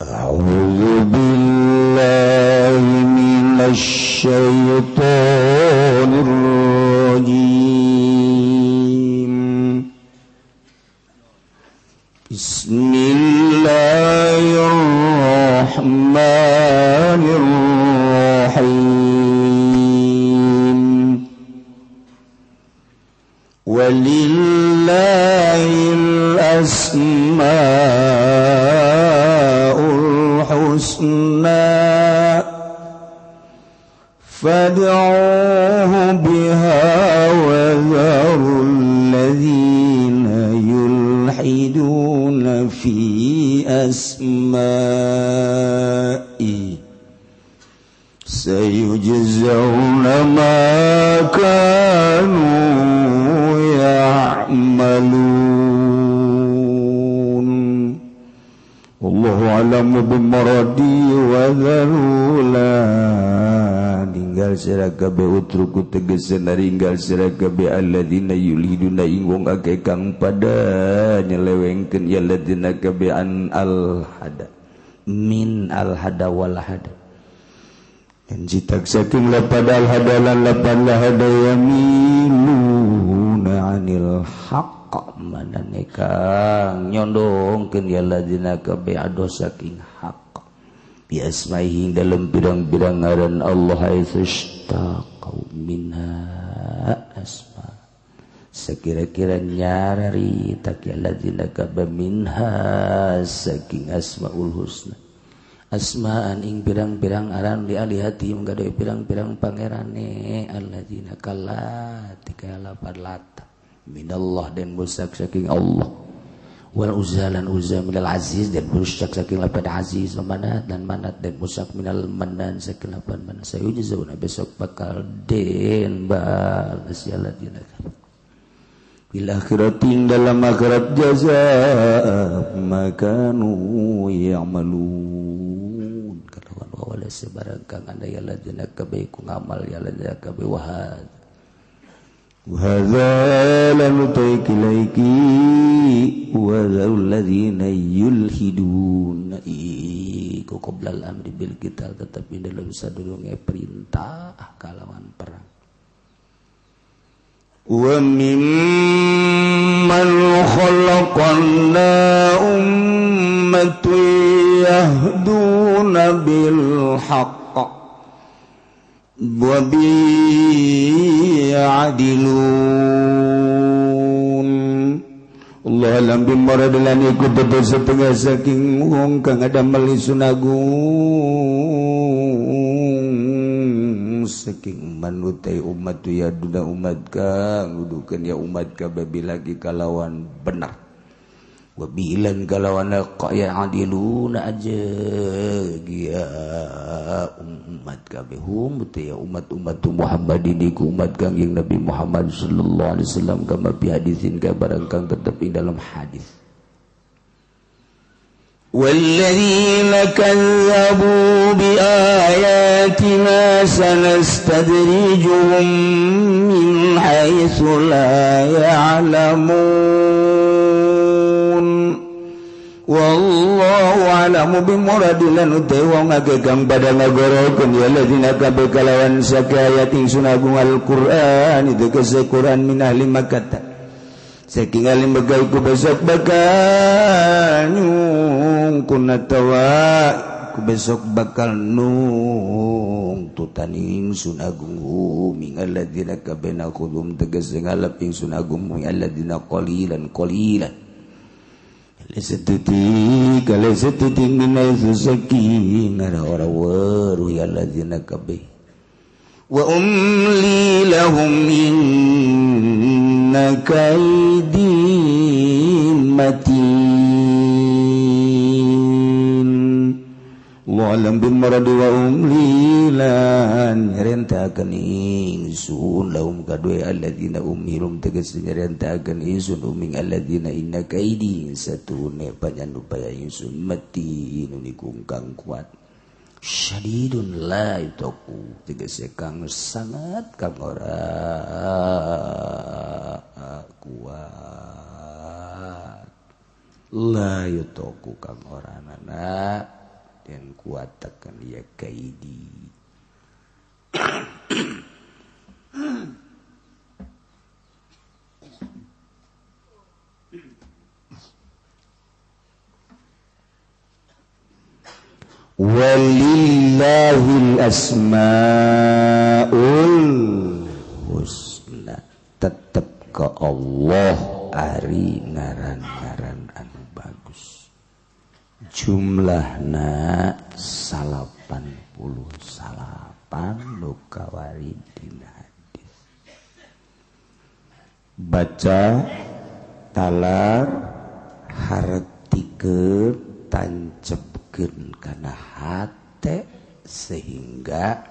A'udzu billahi minasy syaithanir rajim. Bismillahirrahmanirrahim. Walillahil asmaul husna fad'uuhu biha wa dharul ladzina yulhiduna fi asma'i sayujzauna ma kanu ya'malun. Wallahu a'lamu bimaradi wa dharula ninggal sira kabeh utruku tegese naringgal sira kabeh alladzina yulhiduna ing wong akeh kang pada nyelewengkeun ya ladzina kabeh an al hada min al hada wal hada dan citak saking lapad al hada lan lapad hada yamiluna anil haqq manane kang nyondongkeun ya ladzina kabeh ado saking hak bi asmaihi dalam pirang-pirang ngaran Allah haitsustaqau minha asma sekira-kira nyarari tak ya ladzina kabeh minha saking asmaul husna asmaan ing pirang-pirang aran li alihati menggadai pirang-pirang pangerane alladzina kala tika lapad lata minallah dan musak saking Allah wal uzza lan uzza minal aziz dan musak saking lapad aziz manat dan manat dan musak minal manan saking lapad manan sayujzauna besok bakal den balas ya alladzina bil akhiratin dalam akhirat jaza makanu ya'malun kalawan wala sebarang kang anda ya ladzina kabeh ku ngamal ya ladzina kabeh wahad وهذا لم نطيق إليك وذو الذين يلحدون iku qabla al-amri bil qital tetapi dalam sadurunge perintah kalawan perang. Wa mimman khalaqna ummatan yahduna bil haqq wa bi ya'dilun. Allah alam bimaradilan iku tetep setengah saking wong kang adamel ingsun agung saking manutai umat ya duna umat kang nuduhkeun ya umat kabeh bilagi kalawan benar wa bilan kalawan ya adiluna aja ya umat kabeh hum ya umat-umat Muhammadin iku umat kangjeng Nabi Muhammad sallallahu alaihi wasallam kama bi hadisin ka barang kang tetep ing dalam hadis. Walladzina kazzabu bi ayatina sanastadrijuhum min haitsu la ya'lamun. Wallahu a'lamu bimuradilan utai wong akeh kang pada ngagorokeun ya alladzina kabeh kalawan sakayat ingsun agung Al-Qur'an itu kese Qur'an min ahli Makkah saking ahli Makkah iku besok bakal nyungkun atawa iku besok bakal nung tutan ingsun agung min alladzina kabeh nakhudum tegese ngalap ingsun agung min alladzina qalilan qalilan lesetuti kalesetuti minai susaki ngara ora weruh ya alladzina kabeh wa umli lahum inna kaidi matin. Wa alam bimarad wa umli lan nyerentakeun ingsun lahum kadue alladzina umhirum tegas nyerentakeun ingsun uming alladzina inna kaidi satune panyanupaya ingsun matin niku kang kuat syadidun la yutaku tegese kang sangat kang ora kuat la yutaku kang ora nana yang kuatakan ya kaidi. Walillahil asmaul husna, tetep ke Allah ari ngaran-ngaran anu bagus. Jumlahna 89 nu kawari dina hadis. Baca talar hartikeun tancepkeun kana hate sehingga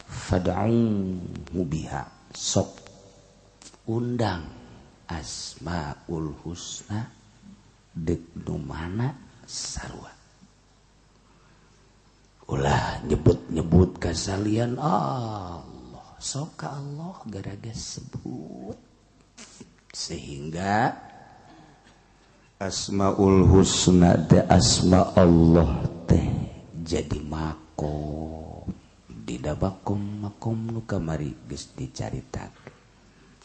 fad'u biha, sok undang asmaul husna dek nu mana sarua. Ulah nyebut-nyebut kasalian Allah, sok ka Allah gara-gara sebut sehingga asmaul husna teh asma Allah teh jadi makom. Dina makom makom nu kamari geus dicaritakeun.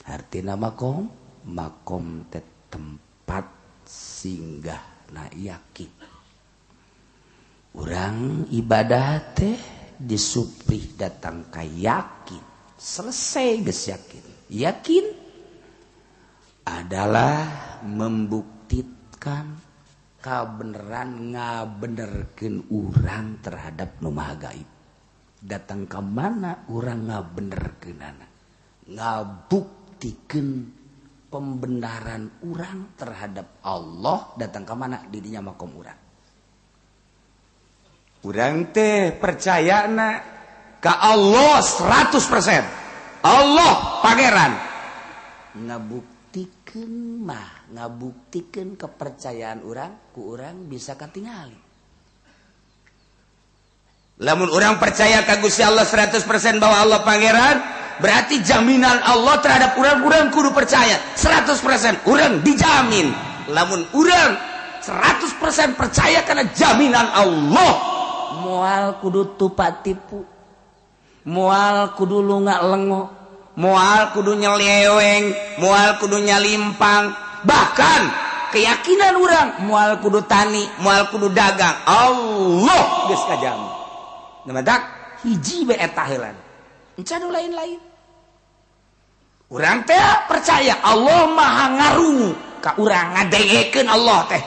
Artina makom, makom teh tempat singgah na yakin. Urang ibadah teh disuprih datang ka yakin. Selesai geus yakin. Yakin adalah membuktikan kabeneran ngabenerkeun urang terhadap nu maha gaib. Datang ka mana urang ngabenerkeunana, ngabuktikeun pembenaran urang terhadap Allah. Datang ka mana didinya makom urang. Urang teh percayana ka Allah 100%. Allah pangeran. Ngabuktikeun mah, ngabuktikeun kepercayaan urang ku urang bisa katingali. Lamun urang percaya ka Gusti Allah 100% bahwa Allah pangeran, berarti jaminan Allah terhadap urang, urang kudu percaya 100%, urang dijamin. Lamun urang 100% percaya karena jaminan Allah, moal kudu tupak tipu, moal kudu lunga lengo, moal kudu nyeleweng, moal kudu nyalimpang, bahkan keyakinan urang moal kudu tani, moal kudu dagang. Allah geus kajamin. Namadak hiji bae eta heulan. Encan lain-lain. Urang teh percaya Allah maha ngarungu ka urang, ngadengekeun Allah teh.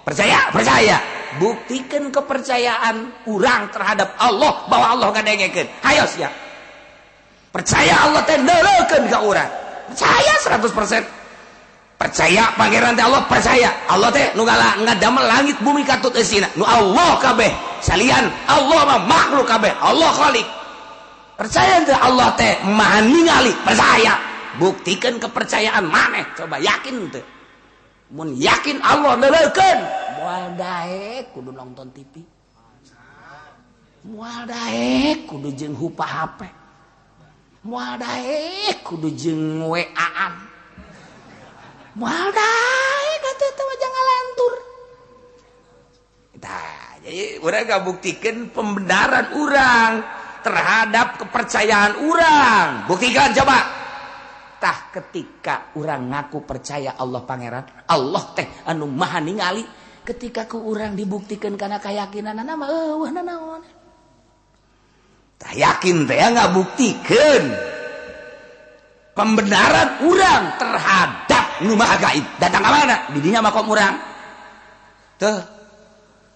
Percaya, percaya. Buktikan kepercayaan urang terhadap Allah bahwa Allah ngadengekeun. Hayo sia. Percaya Allah teh neuleukeun ka urang. Percaya 100%. Percaya pangeran teh Allah, percaya. Allah teh nu ngadamel langit bumi katut eusina. Nu Allah kabeh. Salian Allah mah makhluk kabeh. Allah khalik. Percaya teh Allah teh maha ningali, percaya. Buktikan kepercayaan maneh, coba yakin teh. Mun yakin Allah neuleukeun, moal daek kudu nonton TV. Moal daek kudu jeung hupa HP. Moal daek kudu jeung WA-an. Moal daek atuh teh wajah ngalantur. Tah, jadi urang ngabuktikeun pembenaran urang terhadap kepercayaan urang. Buktikan coba. Tah ketika urang ngaku percaya Allah pangeran, Allah teh anu maha ningali, ketika ku urang dibuktikan karena keyakinanana mah eueuh nanaon. Tah yakin teh ngabuktikeun pembenaran urang terhadap nu maha gaib. Datang ka mana? Di dinya makom urang. Tuh.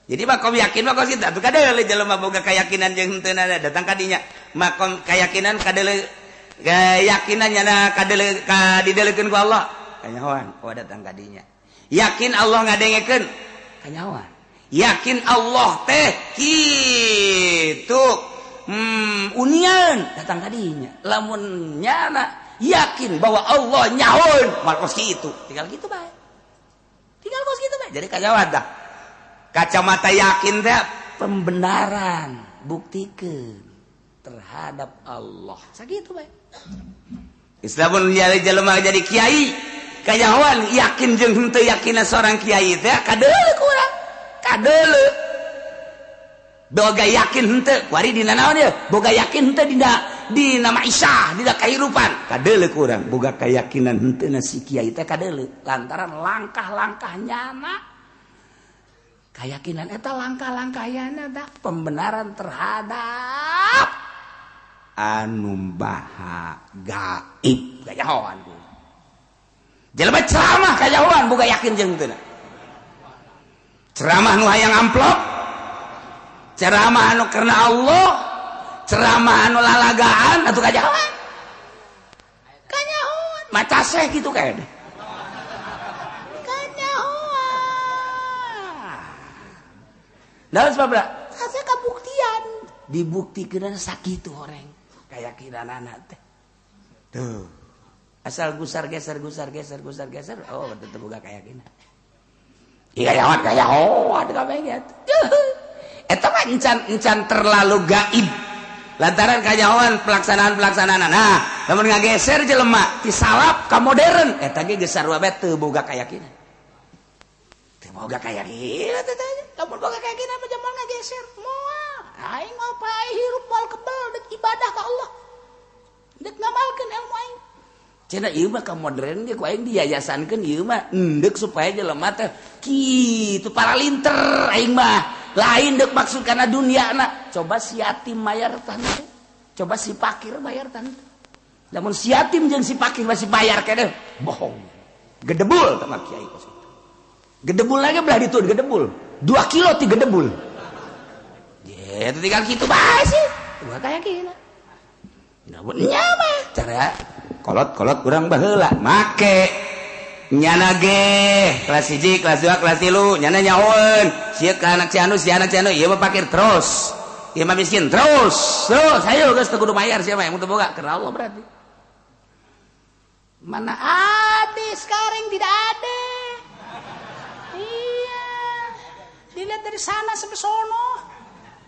Jadi makom yakin mah kos kitu atuh kadeuleu jelema boga keyakinan jeung henteu datang ka dinya. Makom keyakinan kadeuleu keyakinan nyana kadeuleu ka dideleukeun ku Allah. Kanyahoan, oh datang ka dinya. Yakin Allah ngadengekeun, kanyahoan. Yakin Allah teh kitu. Unian datang ka dinya. Lamun nyana yakin bahwa Allah nyahoeun, mal kos kitu. Tinggal kitu bae. Tinggal kos kitu bae. Jadi kanyahoan dah. Kacamata yakin teh pembenaran, buktikeun terhadap Allah. Sakitu bae. Islam jadi jelema jadi kiai, kanyahoan yakin jeung henteu yakinna seorang kiai teh kadeuleu ku urang. Kadeuleu. Boga yakin henteu kuari dina naon ieu? Boga yakin henteu dina maisah, dina kahirupan. Kadeuleu ku urang boga keyakinan henteu na si kiai teh kadeuleu lantaran langkah-langkah nyana. Keyakinan eta langkah-langkah nyana da pembenaran terhadap anu maha gaib kajahoan. Jelema ceramah kajahoan boga yakin jeung henteu. Ceramah nu hayang amplop, ceramah anu karena Allah, ceramah anu lalagaan atuh kajahoan. Kajahoan maca seh kitu kae. Kajahoan. Naon sebabna? Asa kabuktian. Dibuktikeun sakitu horeng keyakinanana teh. Tuh. Asal gusar geser gusar geser gusar geser, oh tetep boga keyakinan. Iya kajahoan kabeh gitu. Eta mah encan terlalu gaib. Lantaran kajahoan pelaksanaan-pelaksanaan. Nah, lamun ngageser jelema ti salaf ka modern, eta ge geus sarua bae teu boga keyakinan. Teu boga keyakinan teh. Lamun boga keyakinan mah moal ngageser. Moal. Aing mah pae hirup moal kebel deuk ibadah ka Allah. Deuk ngamalkeun ilmu aing. Cenah ieu mah ka modern ge ku aing diyayasankeun ieu mah endek supaya jelema teh kitu paralinter aing mah. Lain dek maksud karena dunia na. Coba si yatim bayar tante, coba si pakir bayar tante. Namun si yatim jeung si pakir masih bayar kene bohong. Gedebul sama kiai kos itu. Gedebul lagi belah ditu gedebul. 2 kilo ti gedebul. Ya tinggal kitu bae sih. Gua kayak gini. Namun nya mah cara kolot-kolot kurang baheula make nyana ge kelas 1, kelas 2, kelas 3 nyana nyahoeun sia ka anak si anu si anak si anu ieu mah pakir terus ieu mah miskin terus terus ayo geus teu kudu bayar sia mah yang teu boga karena Allah berarti mana ada sekarang tidak ada. Iya dilihat dari sana sampai sono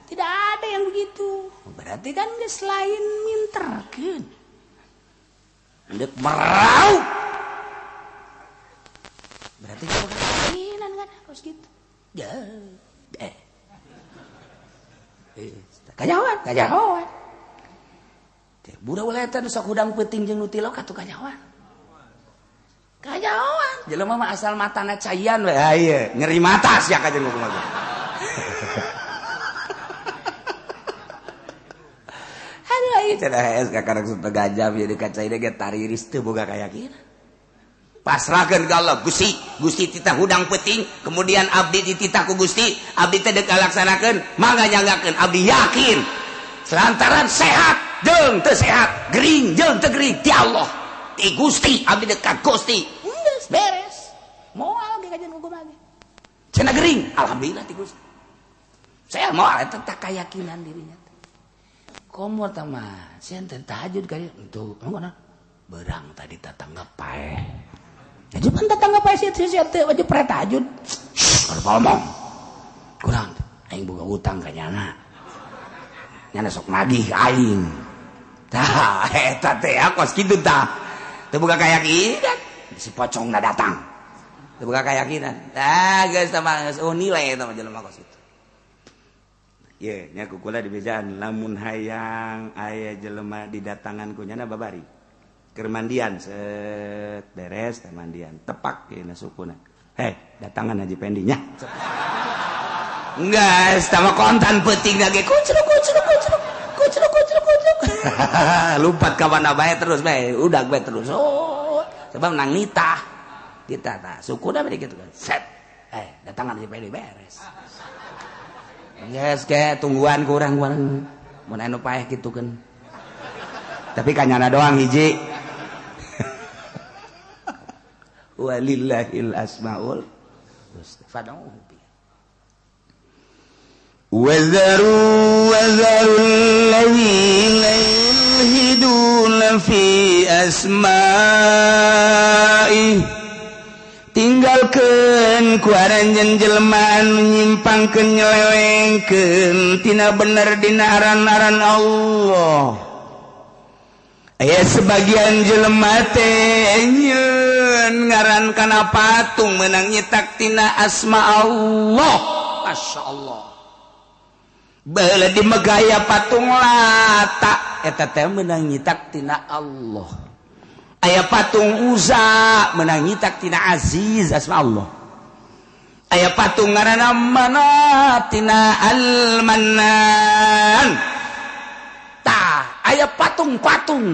tidak ada yang begitu berarti kan geus lain minterkeun ndek meraup berarti kalau keyakinan kan harus gitu. Ya. Kajahoan, kajahoan. Budak ulah eta nu sok hudang peuting jeung nu tilok atuh kajahoan. Kajahoan. Jelema mah asal matana caian we. Ha ieu, nyeri mata sia ka jeung kumaha. Aduh ieu cenah hees ka karek setengah jam ieu dikacaina ge tariris teu boga keyakinan. Pasrahkeun ka Allah, Gusti, Gusti titah hudang peuting, kemudian abdi dititah ku Gusti, abdi teh deuk ngalaksanakeun, mangga nyanggakeun, abdi yakin. Selantaran sehat jeung teu sehat, gering jeung teu gering ti Allah. Ti Gusti, abdi deuk ka Gusti. Geus beres. Moal ge kajian hukum ge. Cenah gering, alhamdulillah ti Gusti. Saya moal eta tah keyakinan dirinya. Komo tah mah, sieun teh tahajud ka dieu, mana? Berang tadi tatangga paeh. Jadi pan tetangga pae sia sia teh wajib pre tahajud. Kalau ngomong. Kurang aing boga utang ka nyana. Nyana sok nagih aing. Tah eta teh kos kitu tah. Teu boga keyakinan si pocongna datang. Teu boga keyakinan. Tah geus tah mah geus nilai eta mah jelema kos kitu. Ye nya ku kula dibejaan lamun hayang aya jelema didatangan ku nyana babari. Keur mandian set beres teh mandian tepak ieu na sukuna heh datangan Haji Pendi nya enggak sama kontan peuting lagi kucruk kucruk kucruk kucruk kucruk kucruk lompat ka mana bae terus bae udah bae terus oh sebab nang nitah nitah tah sukuna bade kitu kan set datangan Haji Pendi beres geus ke tungguan kurang kurang mun anu paeh kitu kan tapi kanyana doang hiji. Walillahil asmaul husna fad'uhu biha. Wazaru wazarul ladzina yulhiduna fi asma'i. Tinggalkeun ku aranjeun jelema anu nyimpangkeun nyelewengkeun tina bener dina aran-aran Allah. Aya sebagian jelema teh nyieun ngaran kana patung meunang nyitak tina asma Allah. Masya Allah. Baheula di Megaya patung Lata eta teh meunang nyitak tina Allah. Aya patung Uza meunang nyitak tina Aziz asma Allah. Aya patung ngaranna Manat tina Al-Mannan. Tah, aya patung-patung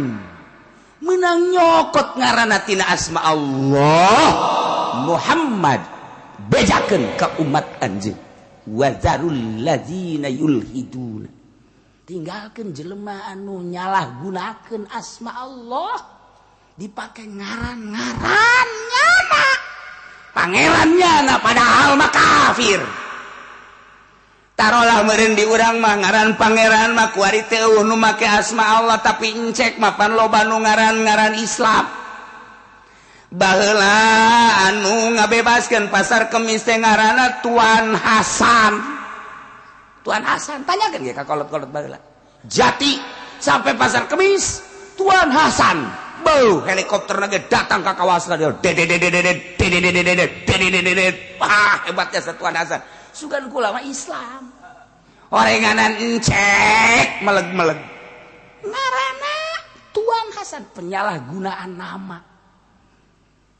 menang nyokot ngaranna tina asma Allah. Muhammad bejakeun ka umat anjeun. Wazarul ladzina yulhiduna. Tinggalkeun jelema anu nyalahgunakeun asma Allah dipake ngaran-ngaran nyana. Pangerannya na padahal mah kafir. Tarolah meureun di urang mah ngaran pangeran mah kuari teh eueuh nu make asma Allah tapi encek mah pan loba nu ngaran-ngaran Islam. Baheula anu ngabebaskeun pasar Kemis teh ngaranna Tuan Hasan. Tuan Hasan tanyakeun ge ka kolot-kolot baheula. Jati sampai pasar Kemis Tuan Hasan. Beuh, helikopter lagi datang ke kawasan dia. Wah, hebatnya Tuan Hasan. Sugan kula mah Islam. Orenganan encek meleg-meleg. Ngaranna Tuan Hasan penyalahgunaan nama.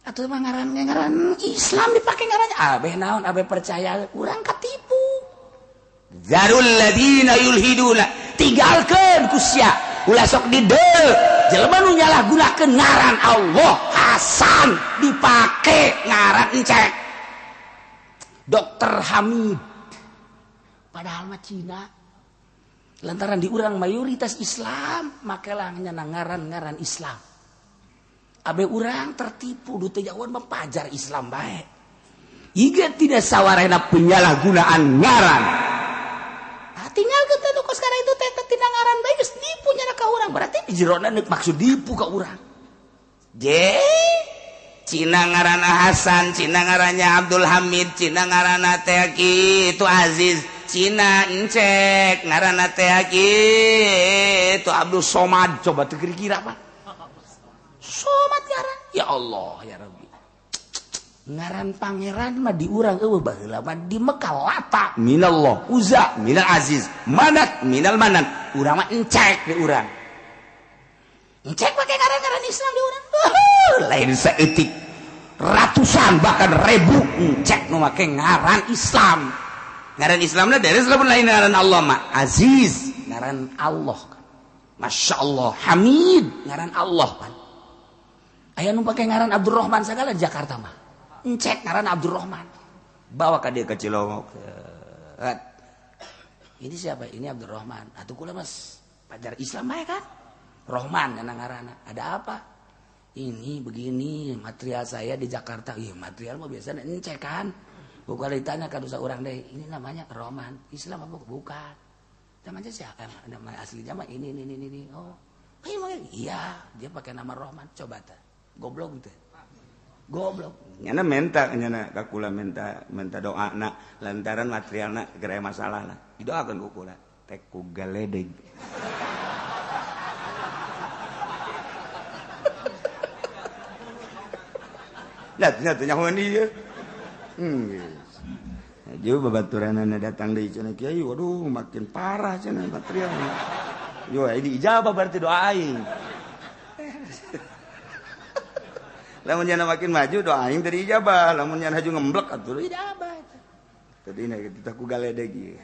Atuh mah ngaran Islam dipake ngarannya. Abeh naon abeh percaya urang katipu. Zarul ladina yulhiduna. Tinggalkeun ku sia. Ulah sok dideul. Jelema nu nyalahgunakeun ngaran Allah Hasan dipake ngaran encek. Dokter Hamid. Padahal mah Cina. Lantaran di urang mayoritas Islam, makelah nyana ngaran-ngaran Islam. Abe urang tertipu du teu jauhan mah pajar Islam bae. Ieu tidak sawarena penyalahgunaan ngaran. Ah tinggalkeun teh nu kos kana itu teh tina ngaran bae geus nipu nyana ka urang. Berarti di jerona maksud nipu ka urang. Je Cina ngaranna Hasan, Cina ngarannya Abdul Hamid, Cina ngaranna teh itu Aziz, Cina encek ngaranna teh itu Abdul Somad. Coba teu kira-kira apa? Somad ngaran. Ya Allah ya Rabbi. Ngaran pangeran mah di urang eueuh baheula mah di Mekah Lata minallah, Uza minal Aziz, Manat minal Manan. Urang mah encek di urang. Encek pakai ngaran-ngaran Islam di urang. Lain saeutik ratusan bahkan ribu encek nu make ngaran Islam. Ngaran Islamna deres lamun lain ngaran Allah mah Aziz ngaran Allah. Masya Allah Hamid ngaran Allah pan. Aya nu pake ngaran Abdurrahman sagala di Jakarta mah. Encek ngaran Abdurrahman. Bawa ka dieu ka Cilongok. Ini siapa? Ini Abdurrahman. Atuh kula Mas pajar Islam bae kan? Rohman kana ngaranna. Ada apa? Ini begini material saya di Jakarta. Iya material mah biasanya encek kan. Bukan ditanya ka dosa urang deh. Ini namanya Rohman. Islam apa bukan? Namanya siapa? Nama aslinya mah ini. Oh. Iya, dia pakai nama Rohman. Coba teh. Goblok teh. Goblok. Nyana minta nyana ka kula minta doa na lantaran materialna geura masalah lah. Didoakeun ku kula teh ku galedeg. Lah nya teh nyahoan ieu. Jauh babaturanana datang deui cenah kiai, waduh makin parah cenah materialna. Yo ini ijabah berarti doa aing. Lamun nyana makin maju doa aing tadi ijabah, lamun nyana haju ngemblek atuh ijabah. Tadi na kita ku galedeg ieu.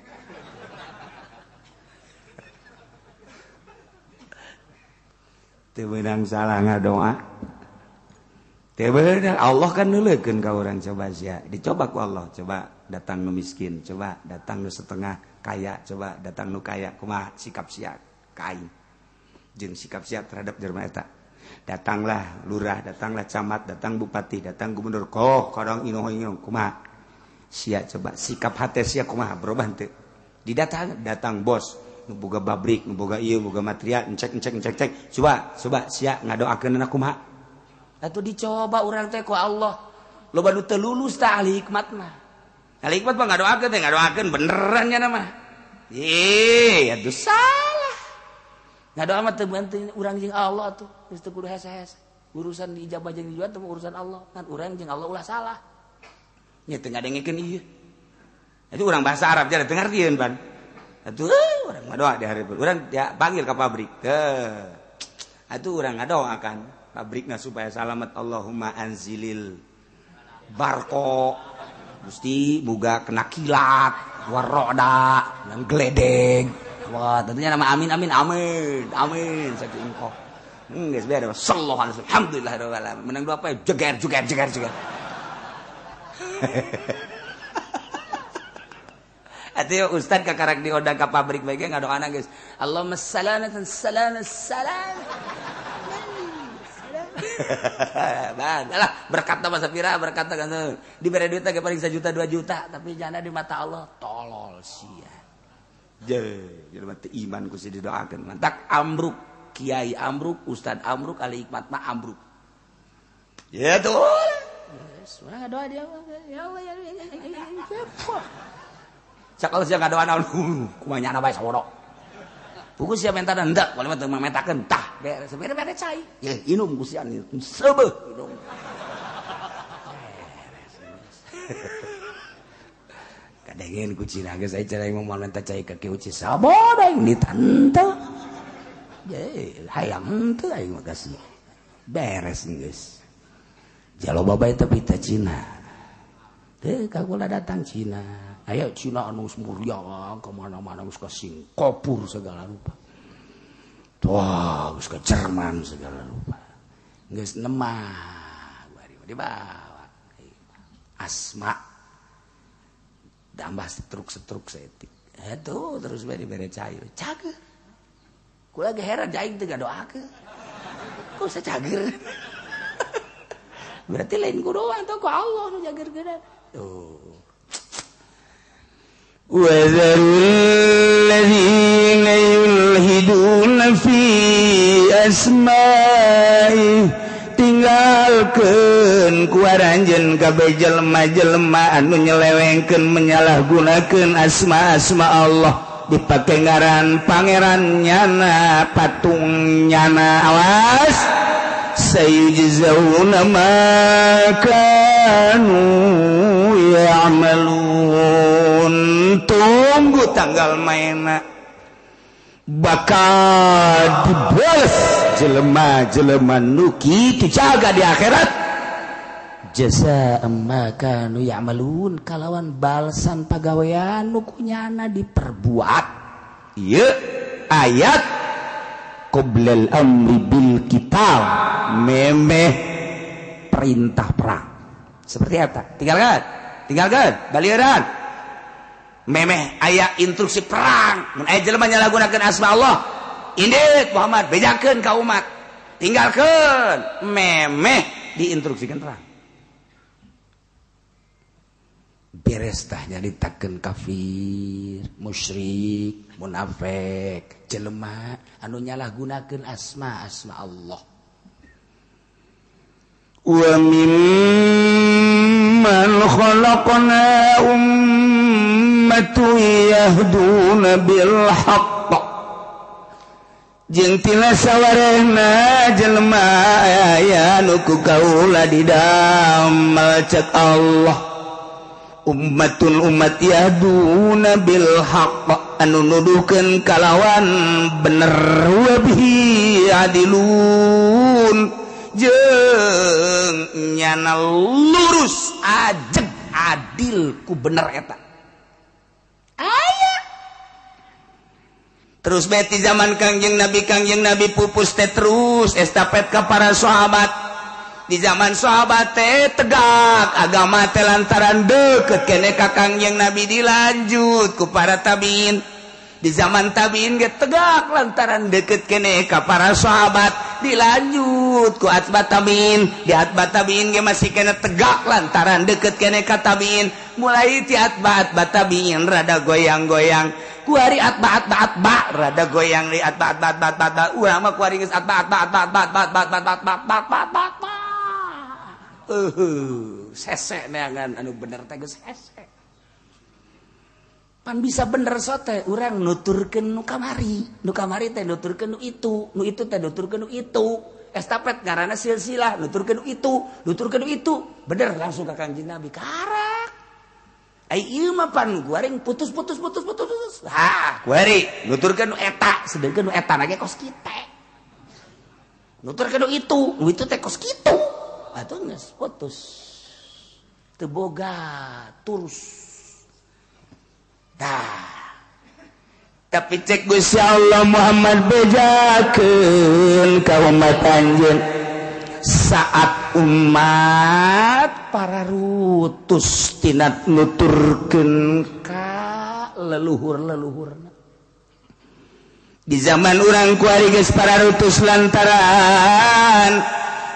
Teu meunang salah ngadoa. Teu beunang Allah kan neuleukeun ka urang coba sia. Dicoba ku Allah, coba datang nu miskin, coba datang nu setengah kaya, coba datang nu kaya kumaha sikap sia ka aing. Jeung sikap sia terhadap jelema eta. Datanglah lurah, datanglah camat, datang bupati, datang gubernur, koh kadang inoh-inoh kumaha sia coba sikap hate sia kumaha berubah henteu. Didatang datang bos nu boga pabrik, nu boga ieu, boga material, encek encek encek cek. Coba coba sia ngadoakeunna kumaha. Atuh dicoba urang teh ku Allah. Loba nu teu lulus tah ahli hikmat mah. Ahli hikmat mah ngadoakeun teh ngadoakeun beneran nya mah. Ih, atuh salah. Ngadoa mah teu bantu urang jeung Allah atuh. Geus teu kudu hese-hese. Urusan diijabah jeung dijual teh urusan Allah. Ngan urang jeung Allah ulah salah. Nya teu ngadengekeun ieu. Itu urang bahasa Arab jadi teu ngartieun pan. Atuh urang ngadoa di hari urang ya panggil ka pabrik. Teu. Atuh urang ngadoakan pabrikna supaya salamet. Allahumma anzilil barko. Gusti muga kena kilat, waroda, dan geledeng. Wah, tentunya nama amin amin amin amin sakitu engkoh. Geus beres. Sallallahu alaihi wasallam. Alhamdulillah rabbil alamin. Menang dua apa? Jeger jeger jeger jeger. Atuh ustad kakarak diundang ka pabrik bae ge ngadoana geus. Allahumma salamatan salam salam. Bah, lah berkat mah sapira berkat kan. Dibere duit ge paling 1 juta 2 juta, tapi jana di mata Allah tolol sia. Je, jelema teu iman ku si didoakeun. Mantak ambruk, kiai ambruk, ustad ambruk, ahli hikmat mah ambruk. Ya tuh. Geus, urang ngadoa dia ya Allah ya. Cak kalau sia ngadoa naon, kumaha nyana bae sawodo. Buku sia minta henteu, boleh mah teu metakeun tah, beres bere cai. Ye, inum ku sia seubeuh inum. Kadengen ku Cina geus aya cara ngomong minta cai ka Ki Uci sabodo aing ditante. Ye, hayang henteu aing mah kasih. Beres geus. Jaloba bae tapi teh Cina. Teu kagula datang Cina. Ayo Cina anu muria kemana-mana geus ka Singapura segala rupa. Wah, geus ka Jerman segala rupa. Geus nemah bari dibawa. Asma tambah setruk-setruk saeutik. Atuh terus bae dibere cai. Cager. Kula ge heran aing teu ngadoakeun. Kok bisa cager? Berarti lain ku doa atau ku Allah nu jagerkeun. Tuh. وذروا الذين يلحدون في أسمائه tinggalkeun ku aranjeun kabeh jelema-jelema anu nyelewengkeun menyalahgunakeun asma-asma Allah dipake ngaran pangeran nyana patung nyana awas sayujzauna ma kanu ya'malun. Tunggu tanggal maena bakal dibalas jelema-jelema nu kitu jaga di akhirat jasa amma kanu ya'malun kalawan balsan pagawean nu kunyana diperbuat. Ieu ayat qoblal amri bil qital, memeh perintah perang seperti apa? Tinggalkan, tinggalkan balieuran. Memeh aya instruksi perang mun aya jelema nyalahgunakeun asma Allah indit Muhammad bejakeun ka umat tinggalkeun memeh diinstruksikan perang beres tah nyaritakeun kafir musyrik munafik jelema anu nyalahgunakeun asma-asma Allah. Wa mimman khalaqna ummatu yahduna bil haqq jeung tina sawarehna jelema aya nu ku kaula didamel cek Allah ummatun umat yahduna bil haqq anu nuduhkeun kalawan bener wa bihi adilun jeung nyana lurus ajeg adil ku bener eta. Aya terus beti zaman Kangjeng Nabi pupus teh terus estafet ka para sahabat. Di zaman sahabat teh tegak agama teh lantaran deket kene ka Kangjeng Nabi dilanjut ku para tabiin. Di zaman tabiin ge tegak lantaran deket kene ka para sahabat dilanjut ku atba tabiin. Di atba tabiin ge masih kene tegak lantaran deket kene ka tabiin. Mulai ti atba tabiin rada goyang-goyang. Kuari atba atba atba rada goyang di atba atba atba atba atba urang mah kuari geus atba atba atba atba atba atba atba atba atba atba atba sese neangan anu bener teh geus hese pan bisa bener sote urang nuturkeun nu kamari teh nuturkeun nu itu teh nuturkeun nu itu estafet ngaranna silsilah nuturkeun nu itu bener langsung ka Kangjeng Nabi karak. Ai ieu mah pan guaring putus putus putus putus putus. Ha, kuari nuturkeun nu eta, sedengkeun nu eta na ge kos kitu. Nuturkeun nu itu, nu itu teh kos kitu. Atuh geus putus. Teu boga terus. Tah. Tapi cek Gusti Allah Muhammad bejakeun ka umat anjeun saat umat para rutus tina nuturkeun ka leluhur-leluhurna. Di zaman urang kuari geus para rutus lantaran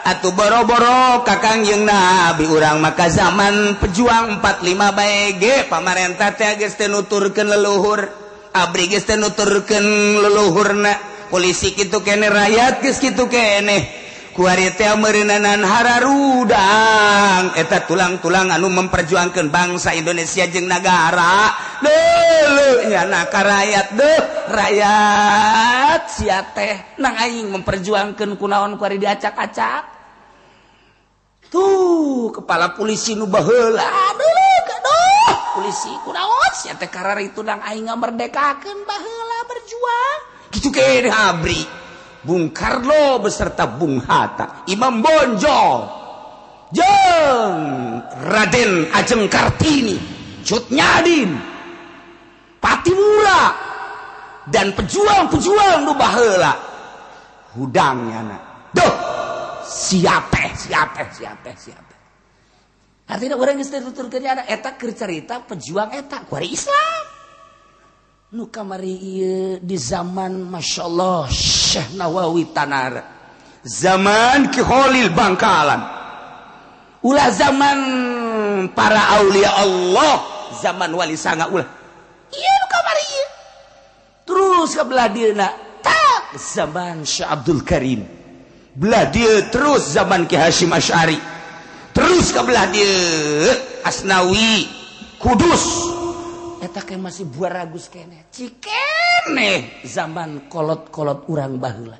atuh boro-boro ka Kangjeng Nabi urang maka zaman pejuang 45 bae ge pamarentah teh geus teu nuturkeun leluhur, abri geus teu nuturkeun leluhurna, polisi kitu kene, rakyat geus kitu kene. Kuari teh meureuneunan hararudang eta tulang-tulang anu memperjuangkeun bangsa Indonesia jeung nagara. Deuleu nya ka rakyat deuh, rakyat sia teh nang aing memperjuangkeun kunaon kuari diacak-acak. Tuh kepala polisi nu baheula, aduh aduh polisi kunaon sia teh kararitu nang aing ngamerdekakeun baheula berjuang. Kitu kene abri Bung Karno beserta Bung Hatta, Imam Bonjol, jeung Raden Ajeng Kartini, Cut Nyadin, Patimura, dan pejuang-pejuang nu baheula. Hudangnya na. Duh, siapa siapa siapa siapa. Artinya urang geus tuturkeun ada eta keur carita pejuang eta kuari Islam. Nu kamari ieu di zaman Masya Allah Syekh Nawawi Tanara, zaman Ki Khalil Bangkalan, ulah zaman para aulia Allah, zaman Wali Sanga ulah. Ieu nu kamari ieu. Terus ka belah dieuna tak zaman Syekh Abdul Karim. Belah dieu terus zaman Ki Hasyim Asy'ari. Terus ka belah dieu Asnawi Kudus. Eta ke masih buah ragus kene. Cikene zaman kolot-kolot urang baheula.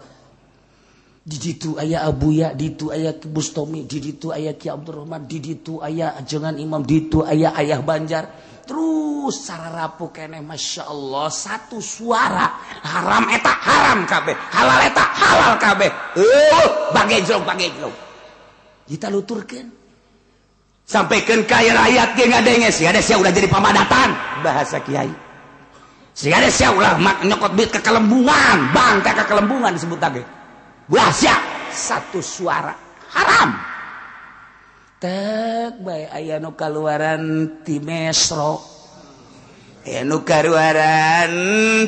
Di ditu aya Abuya, di ditu aya Ki Bustomi, di ditu aya Ki Abdurrahman, di ditu aya Ajengan Imam, di ditu aya Ayah Banjar. Terus sararapu kene Masya Allah satu suara haram eta haram kabeh, halal eta halal kabeh. Bagejlong bagejlong. Kita luturkeun. Sampaikan kaya rakyat ge ngadenge sia sia ulah jadi pamadatan bahasa kiai. Sia sia ulah mak nyokot duit ke kelembungan, bang teh ke kelembungan disebut lagi. Ulah sia satu suara haram. Tek bae aya nu kaluaran ti Mesro, aya nu kaluaran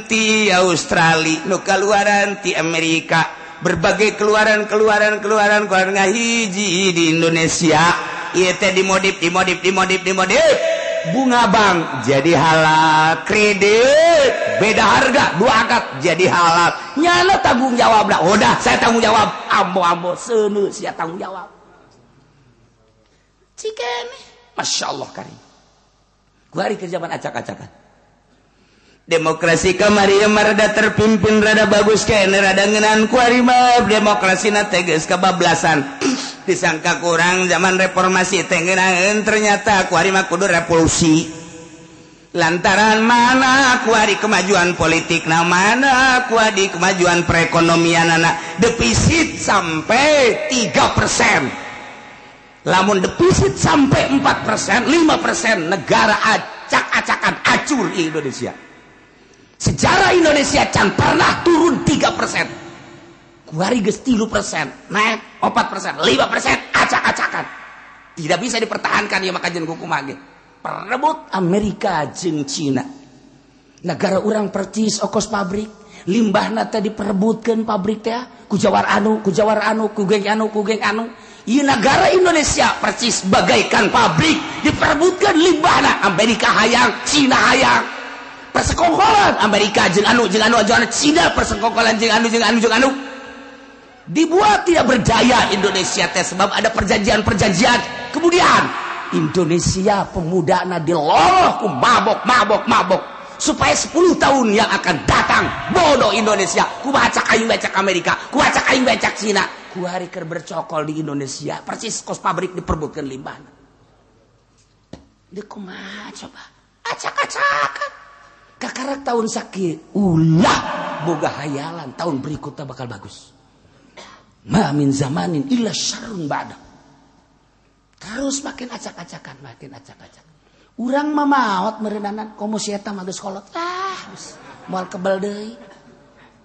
ti Australia, nu kaluaran ti Amerika, berbagai keluaran-keluaran keluaran keluaran ngahiji di Indonesia. Ieu teh dimodif dimodif dimodif dimodif bunga bank jadi halal, kredit beda harga dua akad jadi halal. Nyana tanggung jawab lah, udah saya tanggung jawab, ambo-ambo seuneu sia tanggung jawab. Cikene Masya Allah karim. Kuari ke zaman acak-acakan. Demokrasi kamari rada terpimpin rada bagus kene rada ngeunaan kuari mah demokrasina teh geus kebablasan. Disangka kurang zaman reformasi teh ngeunaheun ternyata kuari mah kudu revolusi. Lantaran mana kuari kemajuan politik na mana kuari kemajuan perekonomianana defisit sampai 3%. Lamun defisit sampai 4%, 5% negara acak-acakan acur di Indonesia. Sejarah Indonesia can pernah turun 3%. Kuari geus 3%, naik 4%, 5% acak-acakan. Tidak bisa dipertahankan ya maka jeung kumaha ge. Perebut Amerika jeung Cina. Negara urang percis okos pabrik, limbahna teh diperebutkeun pabrik teh ku jawar anu, ku jawar anu, ku geng anu, ku geng anu. Ieu negara Indonesia percis bagaikan pabrik diperebutkeun limbahna Amerika hayang, Cina hayang. Persekongkolan Amerika jeung anu jeung anu jeung anu, Cina persekongkolan jeung anu jeung anu jeung anu. Dibuat tidak berdaya Indonesia teh sebab ada perjanjian-perjanjian. Kemudian Indonesia pemudana diloloh ku mabok mabok mabok supaya 10 tahun yang akan datang bodoh Indonesia ku bacak aing bacak Amerika, ku bacak aing bacak Cina. Ku hari keur bercokol di Indonesia persis kos pabrik diperbutkeun limbahna. Deuk kumaha coba? Acak-acakan. Kakarak tahun sakit ulah boga hayalan tahun berikutnya bakal bagus. Ma min zamanin illa syarrun ba'da. Terus makin acak-acakan, makin acak-acakan. Urang mah maot meureunana komo si eta mah geus kolot. Ah, geus moal kebel deui.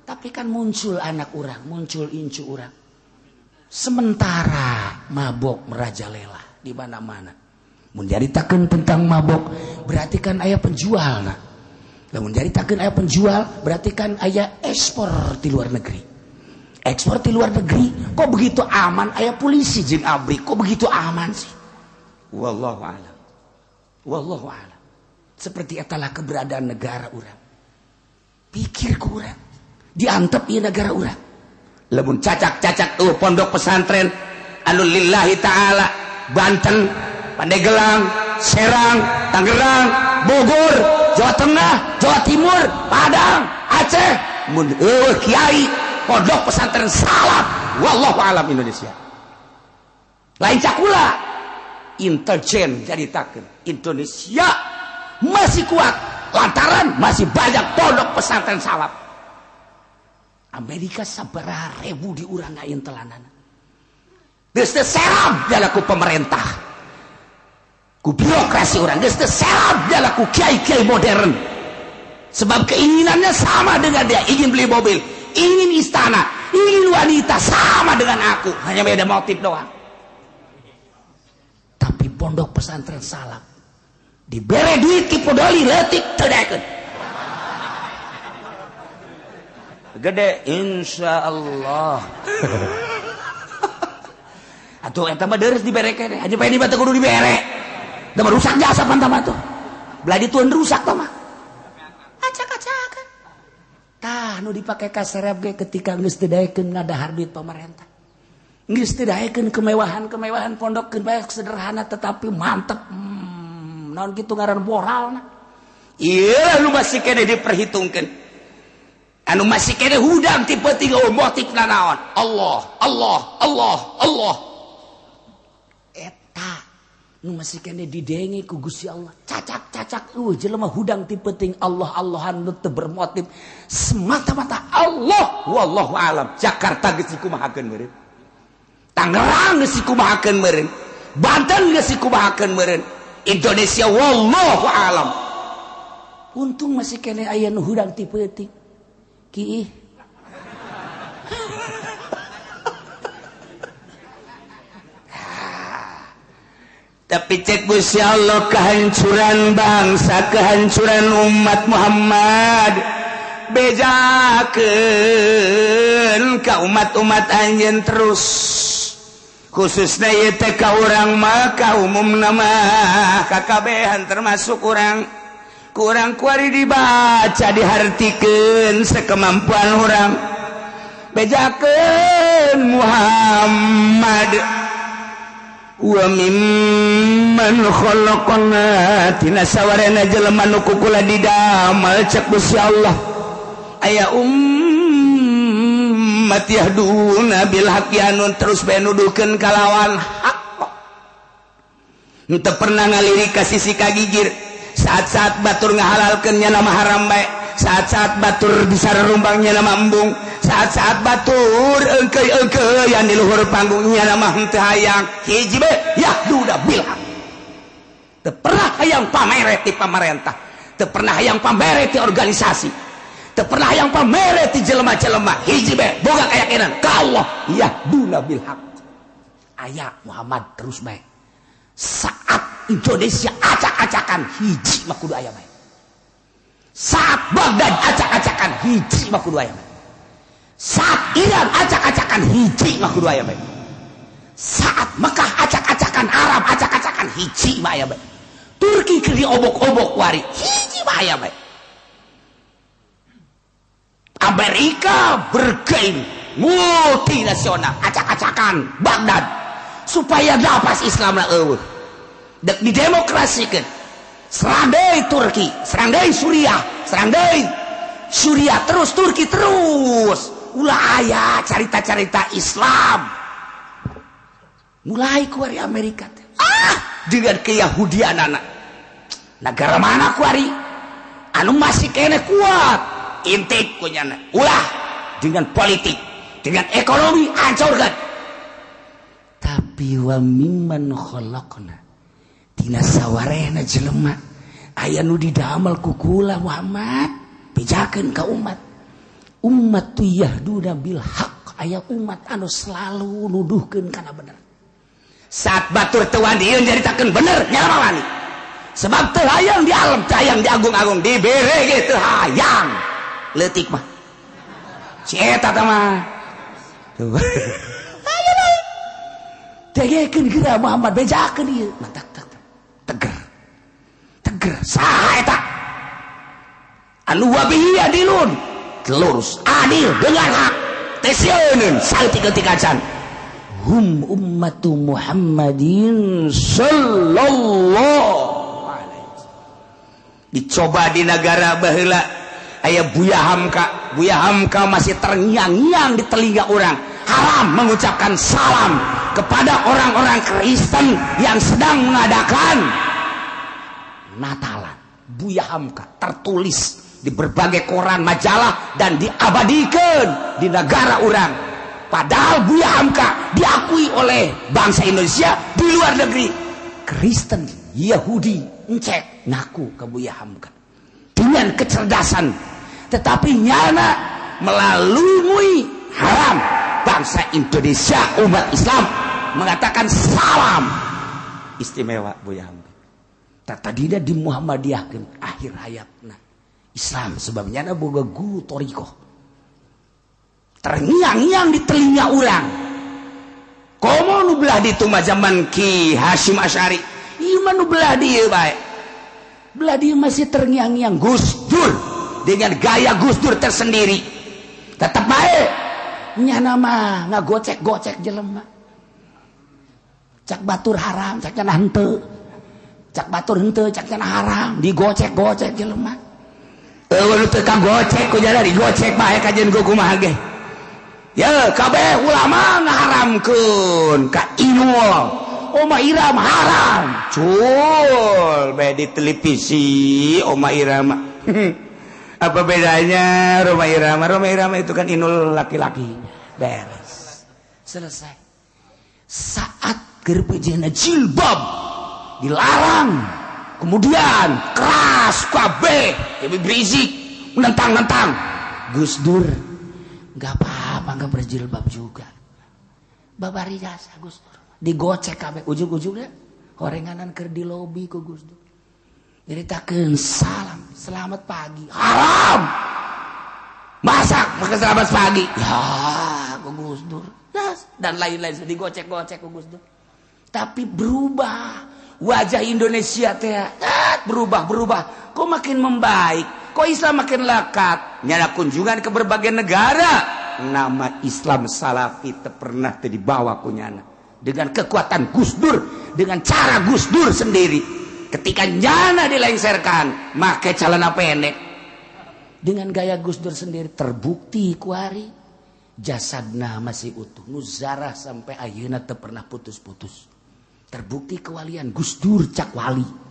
Tapi kan muncul anak urang, muncul incu urang. Sementara mabok merajalela di mana-mana. Mun nyaritakeun tentang mabok, berarti kan aya penjualna. Lamun nyaritakeun aya penjual, berarti kan aya ekspor di luar negeri. Ekspor di luar negeri, kok begitu aman? Aya polisi jeung abri, kok begitu aman sih? Wallahu a'lam. Wallahu a'lam. Seperti etalah keberadaan negara urang. Pikir ku urang, diantep ieu negara urang. Lamun cacak-cacak tuh pondok pesantren anu lillahi ta'ala Banten, Pandeglang, Serang, Tangerang, Bogor, Jawa Tengah, Jawa Timur, Padang, Aceh, mun eueuh kiai pondok pesantren salaf, wallahu alam Indonesia. Lain cakula, intelijen jadi taken Indonesia masih kuat lantaran masih banyak pondok pesantren salaf. Amerika sabaraha ribu di urang ngaintelanana. Geus teu serab ku pemerintah, ku birokrasi urang, geus teu serab ku kiai-kiai modern. Sebab keinginannya sama dengan dia, ingin beli mobil, ingin istana, ingin wanita, sama dengan aku, hanya beda motif doang. Tapi pondok pesantren salaf dibere duit ki podoli leutik teu daekeun. Gede insyaallah. Atuh eta mah deres dibere keneh, aja bae di kudu dibere. Da rusak jasa pan tah tuh. Belah dituan rusak tah mah. Acak-acakan. Tah nu dipake ka serep ge ketika geus teu daekeun ngadahar duit pemerintah. Geus teu daekeun kemewahan-kemewahan pondok keun bae sederhana tetapi mantep. Naon kitu ngaran moralna. Ieu nu masih keneh diperhitungkeun. Anu masih kene hudang tipe tiga motif nanaon Allah Allah Allah Allah eta nu masih kene didenge ku Gusti Allah cacak-cacak jelema hudang tipe ting Allah Allahan nu teu bermotif semata-mata Allah wallahu alam. Jakarta geus dikumahakeun meureun, Tangerang geus dikumahakeun meureun, Banten geus dikumahakeun meureun, Indonesia wallahu alam. Untung masih kene aya nu hudang tipe ting ki. Tapi cek Gusti Allah kehancuran bangsa, kehancuran umat Muhammad, bejakeun ka umat-umat anjeun terus, khususnya ieu teh ka urang mah ka umumna mah kakabehan termasuk urang. Kurang kuari dibaca dihartikeun sekemampuan urang, bejakeun Muhammad wa mimman khalaqna tina sawarena jelema nu kukula didamel cek Gusti Allah aya ummat yahduna bil haqqi anun terus bae nuduhkeun kalawan hak. Henteu pernah ngalirik ka sisi kagigir. Saat-saat batur ngahalalkeun nya nama haram bae, saat-saat batur disarumbangnya nama embung, saat-saat batur engkeu-engkeuyan di luhur panggungnya nama henteu hayang hiji bae yahduda bil haq. Teu pernah hayang pamere ti pamarentah, teu pernah hayang pamere ti organisasi, teu pernah hayang pamere ti jelema-jelema, hiji bae boga keyakinan ka Allah yahduna bil haq. Aya Muhammad terus bae. Saat Indonesia acak-acakan hiji mah kudu aya bae. Saat Baghdad acak-acakan hiji mah kudu aya bae. Saat Iran acak-acakan hiji mah kudu aya bae. Saat Mekah acak-acakan, Arab acak-acakan hiji mah aya bae. Turki keur diobok-obok wari hiji mah aya bae. Amerika bergeng multinasional acak-acakan Baghdad supaya lapas Islam lah eueuh. Dek didemokrasikeun. Serang deui Turki, serang deui Suriah, serang deui Suriah terus, Turki terus. Ulah aya carita-carita Islam. Mulai ku ari Amerika teh. Ah, dengan keyahudianana. Negara mana kuari anu masih kene kuat intik kunyana ulah dengan politik, dengan ekonomi hancurkan. Tapi wa mimman khalaqna tina sawarehna jelema aya nu didamel ku kula Muhammad bejakeun ka umat. Umat tu yahduna bil haq, aya umat anu selalu nuduhkeun kana bener. Saat batur teu wani nyaritakeun bener nyalama wani. Sebab teu hayang di alam, teu hayang di agung-agung, dibere ge teu hayang. Leutik mah. Si eta tah mah. Tuh. Ayo lain. Degekeun geura Muhammad bejakeun ieu. Mantak teger. Teger saha eta? Anu wabihi adilun. Lurus, adil dengan hak. Teu sieun saeutik-eutik acan. Hum ummatu Muhammadin sallallahu alaihi wasallam. Dicoba di negara baheula aya Buya Hamka. Buya Hamka masih terngiang-ngiang di telinga orang. Haram mengucapkan salam kepada orang-orang Kristen yang sedang mengadakan Natalan. Buya Hamka tertulis di berbagai koran, majalah, dan diabadikan di negara orang. Padahal Buya Hamka diakui oleh bangsa Indonesia di luar negeri. Kristen, Yahudi, encek ngaku ke Buya Hamka dengan kecerdasan, tetapi nyana melalui haram bangsa Indonesia umat Islam mengatakan salam istimewa Buya Hamka. Tadina di Muhammadiyahkeun akhir hayatna Islam sebabnya nyana boga guru thoriqoh. Terngiang-ngiang di telinga urang. Komo nu belah ditu mah zaman Ki Hasyim Asy'ari. Ieu mah nu belah dieu bae. Belah dieu masih terngiang-ngiang Gus Dur dengan gaya Gus Dur tersendiri. Tetep bae nyana mah ngagocek-gocek jelema. Cak batur haram, cak cenah henteu. Cak batur henteu, cak cenah haram, digocek-gocek jelema. Eueuh teu kagocek ku jana digocek bae kajian ku kumaha ge. Ya kabeh ulama ngaharamkeun ka Inul. Oma Irama haram. Cul bae di televisi Oma Irama. Apa bedanya Roma Irama? Roma Irama itu kan Inul laki-laki. Beres. Selesai. Saat keur beujeuhna jilbab dilarang, kemudian keras kabeh, Habib Rizik menentang-nentang. Gus Dur nggak apa-apa, nggak berjilbab juga. Babari jasa Gus Dur. Digocek kabeh ujung-ujungnya horenganan keur di lobi ku Gus Dur. Nyeritakeun salam, selamat pagi. Haram. Masak maka selamat pagi. Ya, ku Gus Dur. Dan lain-lain digocek-gocek ku Gus Dur. Tapi berubah wajah Indonesia teh, berubah-berubah. Kok makin membaik? Kok Islam makin lekat? Nyala kunjungan ke berbagai negara, nama Islam Salafi teu pernah teu dibawa ku nyana. Dengan kekuatan Gus Dur, dengan cara Gus Dur sendiri. Ketika nyana dilengserkan, make celana pendek. Dengan gaya Gus Dur sendiri terbukti kuari jasadna masih utuh. Nu zarah sampai ayeuna teu pernah putus-putus. Terbukti kewalian Gus Dur cak wali.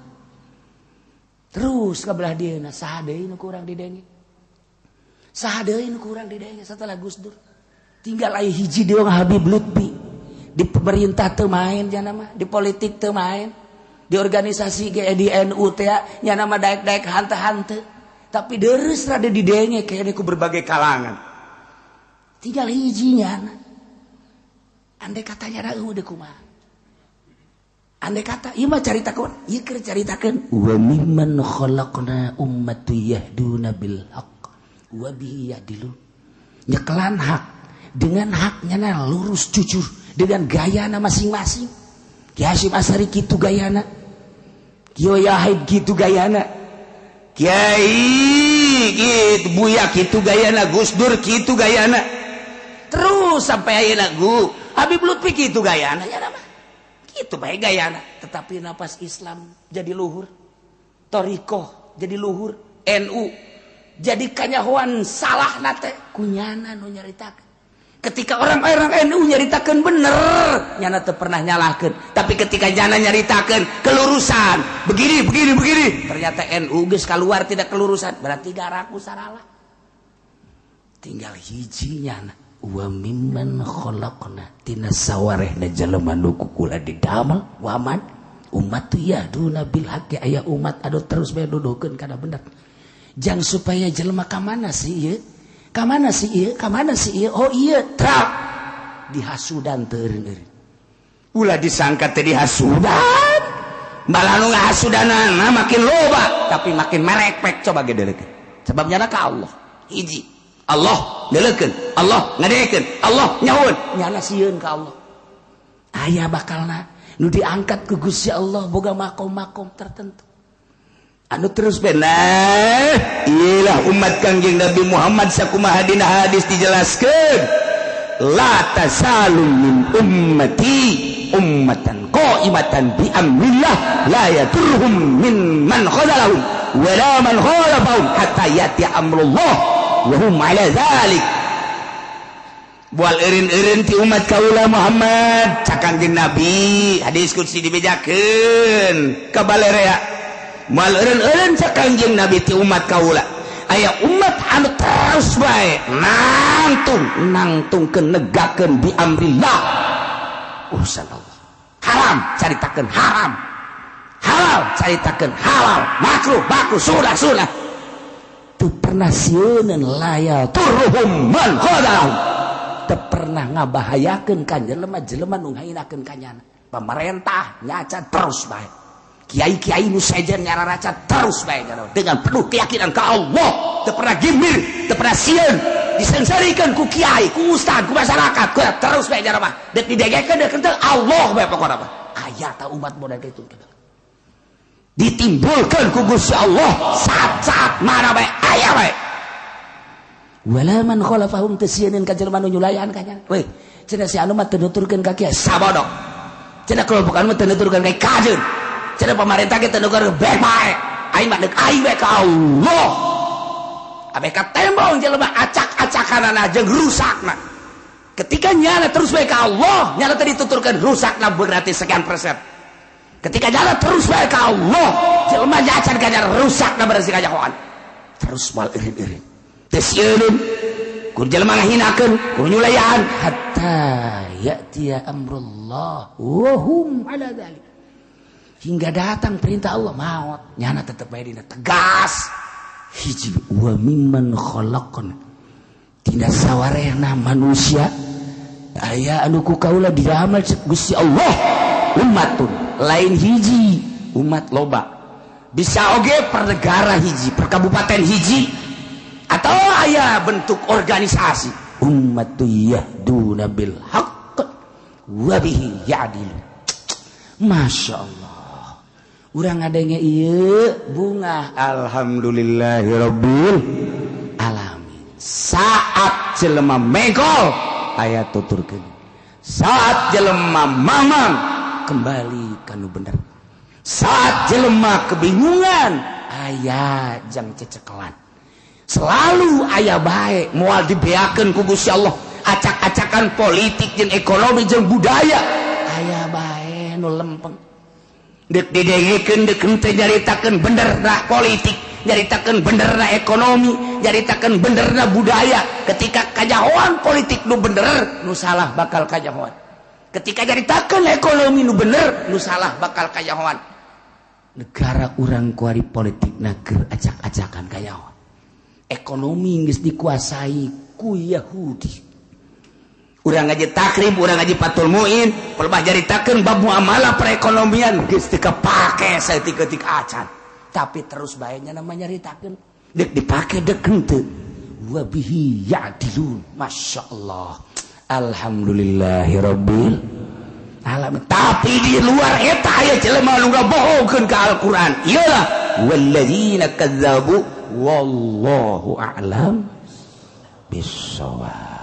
Terus ka belah dieuna saha deui nu kurang didenge? Saha deui nu kurang didenge setelah Gus Dur? Tinggal aya hiji deui Habib Lutfi. Di pemerintah teu main jana mah, di politik teu main, di organisasi ge di NU teh nyana mah daek-daek hante-hante. Tapi deres rada didenge kayaknya ku berbagai kalangan. Tinggal hiji nyana. Andai katanya da eueuh deui kumaha? Andai kata ieu mah caritakeun, ieu keur caritakeun wa mimman khalaqna ummatu yahduna bil haqq wa bihi ya'dilun. Nyekelan hak dengan haknya na lurus jujur dengan gayana masing-masing. Ki Hasyim Asy'ari kitu gayana, Kiai Yahid kitu gayana, Kiai kitu Buya kitu gayana, Gus Dur kitu gayana. Terus sampai ayeuna gu Habib Lutfi kitu gayana nya mah. Kitu bae gayana, tetapi napas Islam jadi luhur, thoriqoh jadi luhur, NU jadi kanyahoan salah nate kunyana nu nyaritakeun. Ketika orang-orang NU nyaritakeun bener, nyana teu pernah nyalahkeun. Tapi ketika nyana nyaritakeun kelurusan, begini begini begini, ternyata NU geus keluar tidak kelurusan, berarti garaku saralah. Tinggal hiji nyana wa mimman khalaqna tina sawarehna jelema nu ku kula didamel waman umat yahduna bil haqqi aya umat anu terus bae nuduhkeun kana bener. Jang supaya jelema ka mana sih ieu? Ka mana sih ieu? Ka mana sih ieu? Oh iya, trap dihasudan teu eureun-eureun. Ulah disangka teh dihasudan. Malah nu ngahasudanana makin loba, tapi makin merekpek coba ge deuleukeun. Sebab nyana ka Allah. Hiji, Allah deuleukeun, Allah ngadekeun, Allah nyahueun, nyana sieun ka Allah. Aya bakalna nu diangkat ku Gusti Allah boga makom-makom tertentu. Anu terus benar iyalah umat Kangjeng Nabi Muhammad sakumaha dina hadis dijelaskeun la tasalu min ummati ummatan qaimatan bi amrillah la yadurhum min man khadalahum wa la man khalafahum hatta yati amrullah wa hum ala dzalik. Bual eureun-eureun ti umat kaula Muhammad cak Kangjeng Nabi hadis kursi dibejakeun ka balerea. Mal eureun-eureun cak Kangjeng Nabi ti umat kaula aya umat anu terus bae nangtung negakeun bi amrillah urusan Allah. Haram caritakeun haram, halal caritakeun halal, makruh makruh, sunah sunah. Teu pernah sieuneun la yadurruhum man khadalahum, teu pernah ngabahayakeun ka jelema-jelema nu ngahinakeun ka nyana. Pemerintah nyaca terus bae, kiai-kiai nu sejen nyararaca terus bae dengan penuh keyakinan ka Allah, teu pernah gimir, teu pernah sieun disengsarikeun ku kiai, ku ustad, ku masyarakat, ku terus bae mah dek didegekeun dek henteu Allah bae pokona mah. Aya ta umat model kitu ditimbulkeun ku Gusti Allah saat-saat mana bae aya bae. Wala man khalafahum teu sieun ka jelema nu nyulayan ka nya. Weh, cenah si anu mah teu nuturkeun ka kiai sabodok. Cenah kelompok anu mah teu nuturkeun ka kajeun. Cenah pemerintah kita nuker bae bae. Aing mah deuk aing bae ka Allah. Abe ka tembong jelema acak-acakanana jeung rusakna. Ketika nyana terus bae ka Allah, nyana tadi dituturkeun rusakna berarti sekian persen. Ketika nyana terus bae ka Allah, jelema nyacan ka nyana rusakna berarti kanyahoan. Terus mal eureun-eureun. Teu sieun ku jelema ngahinakeun, ku nyulayan hatta ya'tiya amrullah wa hum ala dzalik. Hingga datang perintah Allah maut nyana tetep bae dina tegas hiji wa mimman khalaqna tina sawarehna manusia aya anu ku kaula didamel Gusti Allah umatun lain hiji umat loba bisa oge per negara hiji per kabupaten hiji atau aya bentuk organisasi ummatu yahduna bil haqq wa bihi ya'dilu. Masya Allah urang ngadenge ieu bunga alhamdulillahirabbil alamin. Saat jelema mengkol aya tuturkeun, saat jelema mamang kembali ka nu bener, saat jelema kebingungan aya jang cecekelan, selalu aya bae moal dibeakeun ku Gusti Allah. Acak-acakan politik jeung ekonomi jeung budaya aya bae nu lempeng. Dek didengekeun dek henteu nyaritakeun benerna politik, nyaritakeun benerna ekonomi, nyaritakeun benerna budaya. Ketika kajahoan politik nu bener, nu salah bakal kajahoan. Ketika nyaritakeun ekonomi nu bener, nu salah bakal kajahoan. Negara urang kuari politikna keur acak-acakan kajahoan. Ekonomi geus dikuasai ku Yahudi. Urang ngaji Takrib, urang ngaji Fathul Muin, pelebah nyaritakeun bab muamalah perekonomian geus teu kapake saeutik-eutik acan. Tapi terus bae nya namanya nyaritakeun, deuk dipake deuk henteu. Wa bihi ya'dilun. Masya Allah. Alhamdulillahirabbil alamin. Tapi di luar eta aya jelema nu ngabohongkeun ka Al-Qur'an. Iyalah walladzina kadzabu wallahu a'lam bissawab.